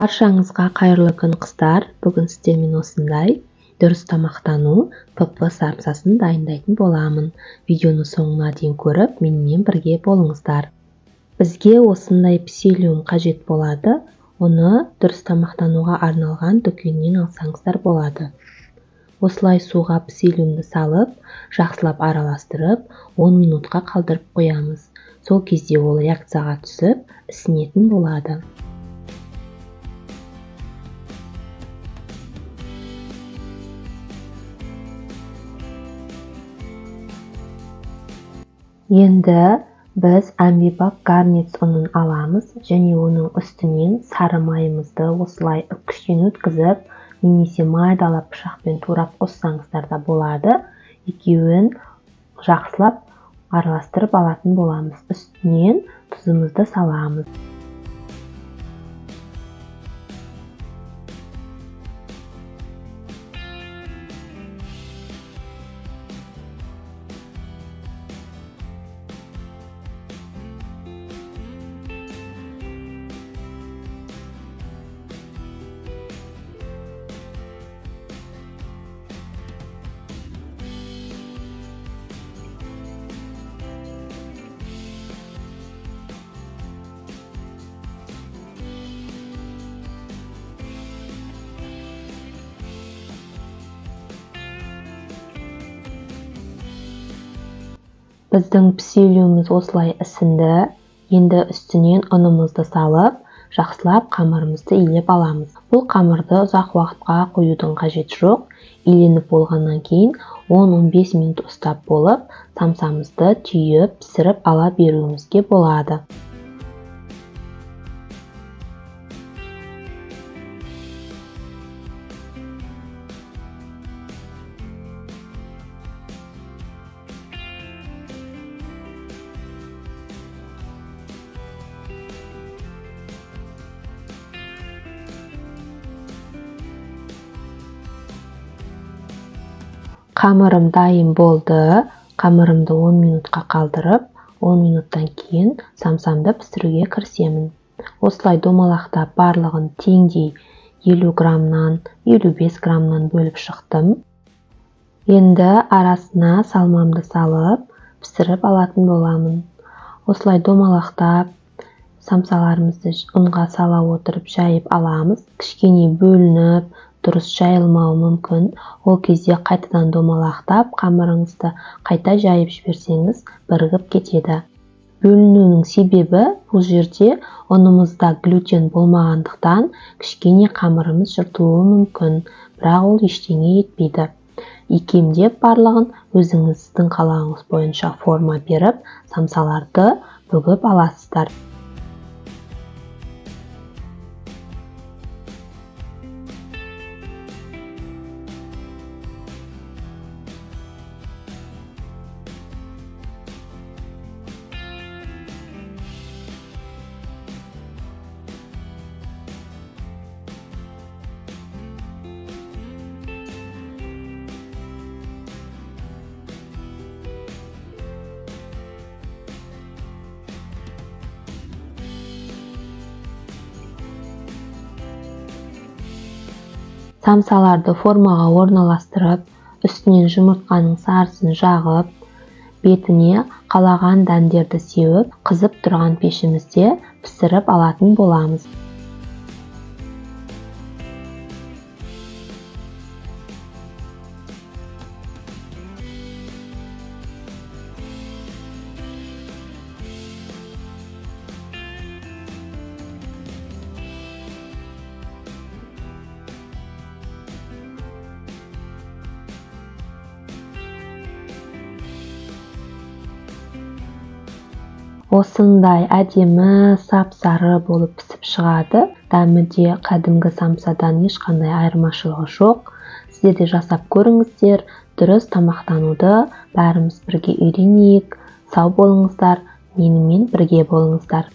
Баршаңызға қайырлы күн, қыздар. Бүгін сіздермен осындай дұрыс тамақтану ПП самсасын дайындайтын боламын. Видеоны соңына дейін көріп, менімен бірге болыңыздар. Бізге осындай псилиум қажет болады. Оны дұрыс тамақтануға арналған дүкеннен алсаңыздар болады. Осылай суға псилиумды салып, жақсылап араластырып, 10 минутқа қалдырып қоямыз. Сол кезде ол реакцияға түсіп, ісінетін болады. Енді біз Амбибак гарниц ұнын аламыз және оның үстінен сары майымызды осылай үккіштен өткізіп, немесе майдалап пышақпен турап қоссаңыздар да болады. Екеуін жақсылап араластырып алатын боламыз. Үстінен тұзымызды саламыз. Біздің псилиумымыз осылай ісінді. Енді үстінен ұнымызды салып, жақсылап қамырымызды илеп аламыз. Бұл қамырды ұзақ уақытқа қоюдың қажеті жоқ. Иленіп болғаннан кейін 10-15 минут ұстап болып, самсамызды түйіп, пісіріп ала беруімізге болады. Қамырым дайын болды. Қамырымды 10 минутқа қалдырып, 10 минуттан кейін самсамды пісіруге кірісемін. Осылай домалақтап барлығын теңдей 50 граммнан, 55 граммнан бөліп шықтым. Енді арасына салмамды салып, пісіріп алатын боламын. Осылай домалақтап самсаларымызды ұнға сала отырып жайып аламыз. Кішкене бөлініп, дұрыс жайылмауы мүмкін. Ол кезде қайтадан домалақтап, қамырыңызды қайта жайып жіберсеңіз, бірігіп кетеді. Бөлінуінің себебі бұл жерде ұнымызда глютен болмағандықтан кішкене қамырымыз жыртылуы мүмкін, бірақ ол ештеңе етпейді. Икемдеп барлығын өзіңіздің қалауыңыз бойынша форма беріп, самсаларды бүгіп аласыздар. Самсаларды формаға орналастырып, үстінен жұмыртқаның сарысын жағып, бетіне қалаған дәндерді сеуіп, қызып тұрған пешімізде пісіріп алатын боламыз. Осындай әдемі сап-сары болып пісіп шығады. Дәмі де кәдімгі самсадан ешқандай айырмашылығы жоқ. Сіздер де жасап көріңіздер. Дұрыс тамақтануды бәріміз бірге үйренейік. Сау болыңыздар, менімен бірге болыңыздар.